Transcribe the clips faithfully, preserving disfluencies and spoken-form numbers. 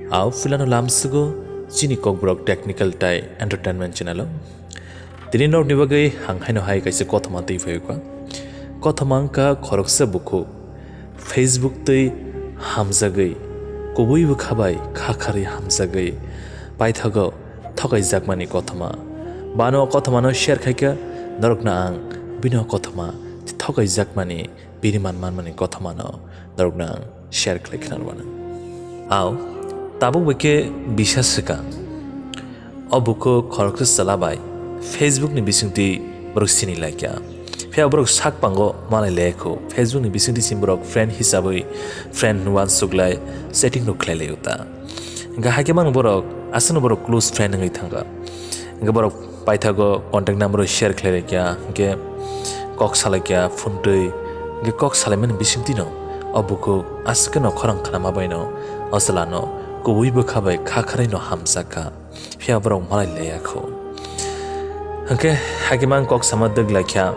Au philano lamsugo chini Kokborok Technical tai Entertainment channel o. Tini norokni bagwi ang haino hai kaisa kothoma twi phaikha. Kothoma wngkha khoroksa bukhuk Facebook twi hamjagwi, kubui bwkha bai kha kharwi hamjagwi paithago thokaijakmani kothoma. Bano o kothomano share khaikha, norokno ang bini o kothoma thokaijakmani bini man manmani kothomano norokno ang share khlai khna rwano. Au, tabuk bai khe bisa swkang. O bukhuk khoroksa chwla bai Facebook ni bisingtwi borok sini laikha. Phiya borok sak pango malai laikho. Facebook ni bisingtwi sini borok friend hisabwi friend hwnwi uansuk lai chatting rok khlai lai uta. Hingkhe haikhe mang borok aswkno borok close friend wngwi thangkha. Hingkhe borok paithago contact number rok share khlai laikha, hingkhe kok salaikha phone twi, hingkhe kok salaimani bisingtwino o bukhuk aswkno khorang khnama baino o chwlano kubui bwkha bai kha kharwino hamjakha, phiya borok malai laiya kho. Hingkhe hakhe mang kok sama dwk laikha,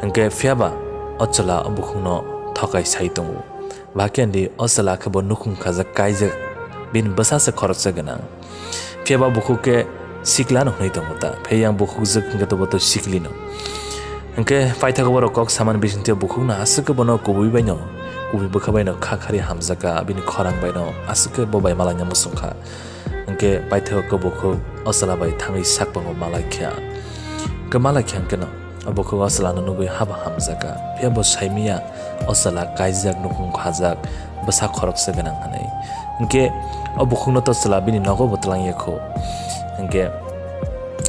hingkhe phiyaba o chwla o bukhukno thokai sai tongo. Bahai khe andi o chwla khe bo nukhung khajak kaijak, bini bwsa se khoroksa gwnang. Phiya ba bukhuk khe sikla no hwnwi tongo ta, phiya yang bukhuk jwk hwnkhe to bo to sikli no. Hwnkhe paithago borok kok samani bisingtwi bukhuk no aswk khe bono kubui bai no, kubui bwkha bai no kha khari hamjak kha, bini khorang bai no aswk khe bo bai malaina muchung kha. Hwnkhe paithago khe bukhuk o chwla bai thangwi sak pango malai kha. Hwnkhe malai kha hwnkhe no. O bukhuk o chwlano nugwi haba hamjakha, phiya bo saimanya o chwla kaijak, nukhung khajak, bwsa khoroksa gwnang hwnwi. Hinkhe o bukhukno to chwla bini nogo bo twlangya kho. Hinkhe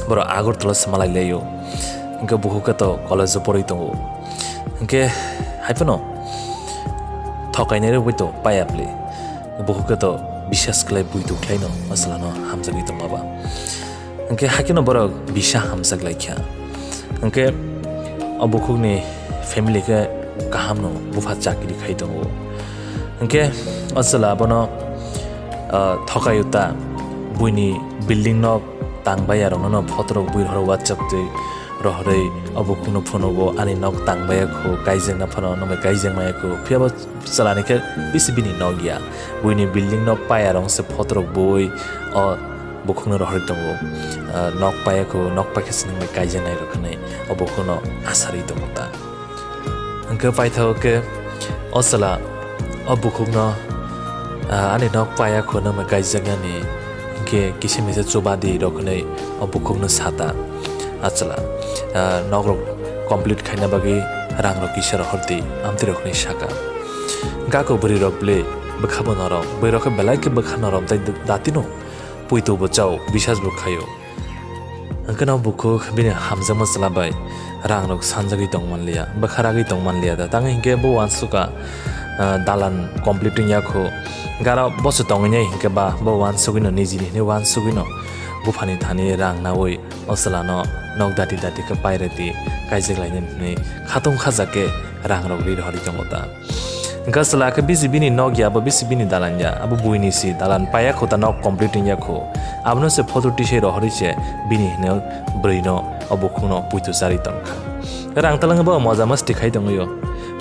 borok Agartala se malai laio. Hinkhe bukhuk khe to college o porwi tongo. Hinkhe hai phano thokainai rwgwi to paiya bwle. Bukhuk khe to bisas khlai buitu khlaino o chwlano hamjagwi tongma ba. Hwnkhe hakhe no borok bisa hamjak lai kha. Hwnkhe o bukhukni family khe kaham no bupha chakri khai tongo. Hwnkhe o chwla bono, ah, thokai uta buini building nok tang bai arokno no photo rok bui rohor WhatsApp twi rohorwi o bukhukno phunugo, ani nok tang bai kho, kaijakna phano nokni kaijak maya kho. Phiya bo chwlani khe bisi bini nok ya. Buini building nok paya rong se photo rok bui o bukhukno rohorwi tongo. Ah, nok paya kho, nok paikhe se nokni kaijaknai rok hwnwi o bukhukno asarwi tongo ta. Hwnkhe paithago khe o chwla o bukhukno, ah, ani nok paya kho nokni kaijaknani, hwnkhe kisa misa chuba di rok hwnwi o bukhukno sata. A chwla, ah, nok rok complete khaina bagwi rang rok kisa rohor di, amtwi rok hwnwi saka. Hwnkhe ako bwrwi rok bwlwi bwkha bo norom, bwrwi rok khe belai khe bwkha norom tei datino puitu bo chao, bisas bo khaio. Hwnkhe no bukhuk bini hamjakma chwla bai rang rok sanjagwi tong manliya, bwkha ragwi tong manliya da. Tangwi hinkhe bo uansukha, ah, dalan complete wngya kho. Gara boso tongwi nai hinkhe ba bo uansugwino nijini hinwi uansugwino buphani thani rang naui o chwlano nok dati dati khe pairwdi kaijak lainani hinwi khatung khajak khe rang rok ri rohorwi tongo ta. Hwnkhe chwla khe bisi bini nok ya, abo bisi bini dalan ya, abo buini si dalan paiya kho ta, nok complete wngya kho. Abono se photo tisai rohorwi se bini hino bwrwino o bukhukno puitu charwi tongkha. Rang talangwi bo moja masti khai tongwio,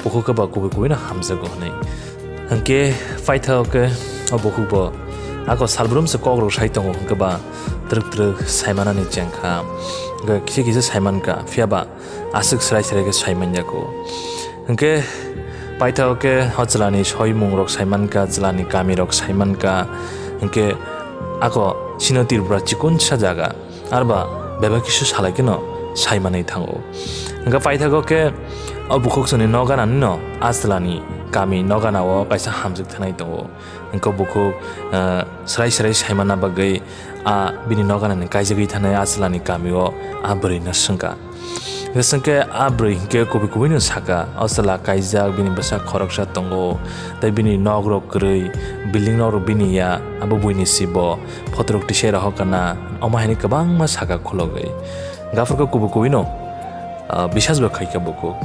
bukhuk khe ba kubui kubuino hamjago hwnwi. Hwnkhe paithago khe o bukhuk bo ako salbrum se kok rok sai tongo, hwnkhe ba twrwk twrwk saimanani chengkha, hwnkhe kisa kisa saimankha, phiya ba aswk swrai swrai khe saimanyago. Hwnkhe paithago khe o chwlani soimung rok saimankha, chwlani kami rok saimankha, hwnkhe ako chino Tripura chikonsa jaga, arba bebak kisu salai kheno saimanwi thango. Hwnkhe paithago khe o bukhuk chwngni nok gananino a chwlani kami nok ganao kaisa hamjwk thanai tongo. Hwnkhe bukhuk, ah, swrai swrai saimanna bagwi a bini nok ganani kaijagwi thanai a chwlani kamio a bwrwino swngkha. Hwnkhe swngkhe a bwrwi hinkhe kubui kubuino saka, o chwla kaijak, bini bwsa khoroksa tongo, tei bini nok rok kwrwi, building nok rok bini ya, abo buini si bo photo rok tisai rohor kana, omo haini kwbangma saka khulogwi. Gaphurkhe kubui kubuino, ah, bisas bo khaikha bukhuk.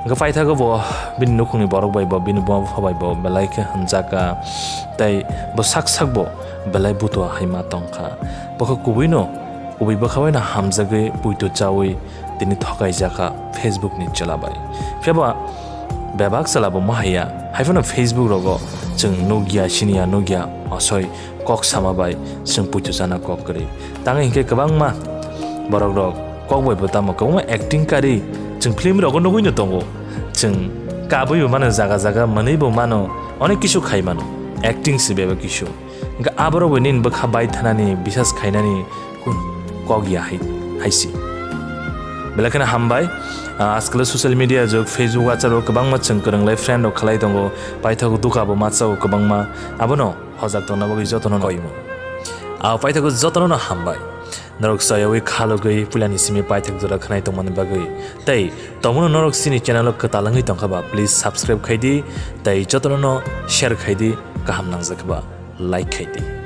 Hwnkhe paithago bo bini nukhungni borok bai bo, bini buma bupha bai bo belai khe hwnjakha, tei bo sak sak bo belai butua hai ma tongkha. Bo khe kubuino, kubui bwkha bai no hamjagwi puitu chaui tini thokai jakha Facebook ni chwla bai. Phiya ba Bebak chwla bo mohaiya, hai phano Facebook rogo chwng nukya, siniya, nukya, osoi kok sama bai chwng puitu chana kok kwrwi. Tang hinkhe kwbangma borok rok kok bai bo tamo kwbangma acting kari chwng film rogo nugwi no tongo. Chwng kabwi bo mano, jaga jaga mwnwi bo mano, onek kisu khai mano. Acting se bebak kisu. Hingke aborok bai nini bwkha bai thanani, bisas khainani kun kok ya hai, hai si. Belai kheno hambai, ah, ajkal social media jug, Facebook, WhatsApp o kwbangma chwng kwrwnglai friend rok khalai tongo, paithak duka bo masa o kwbangma, abono hojak tongna bagwi jotono no koimo. Ah, paithak jotono no hambai. Norok sayawi khalogwi puilani simi paithak jora khanai tongmani bagwi. Tei tomono norok chini channel o kwtal wngwi tongkha ba, please subscribe khai di, tei jotono no share khai di, kaham nangjak ba like khai di.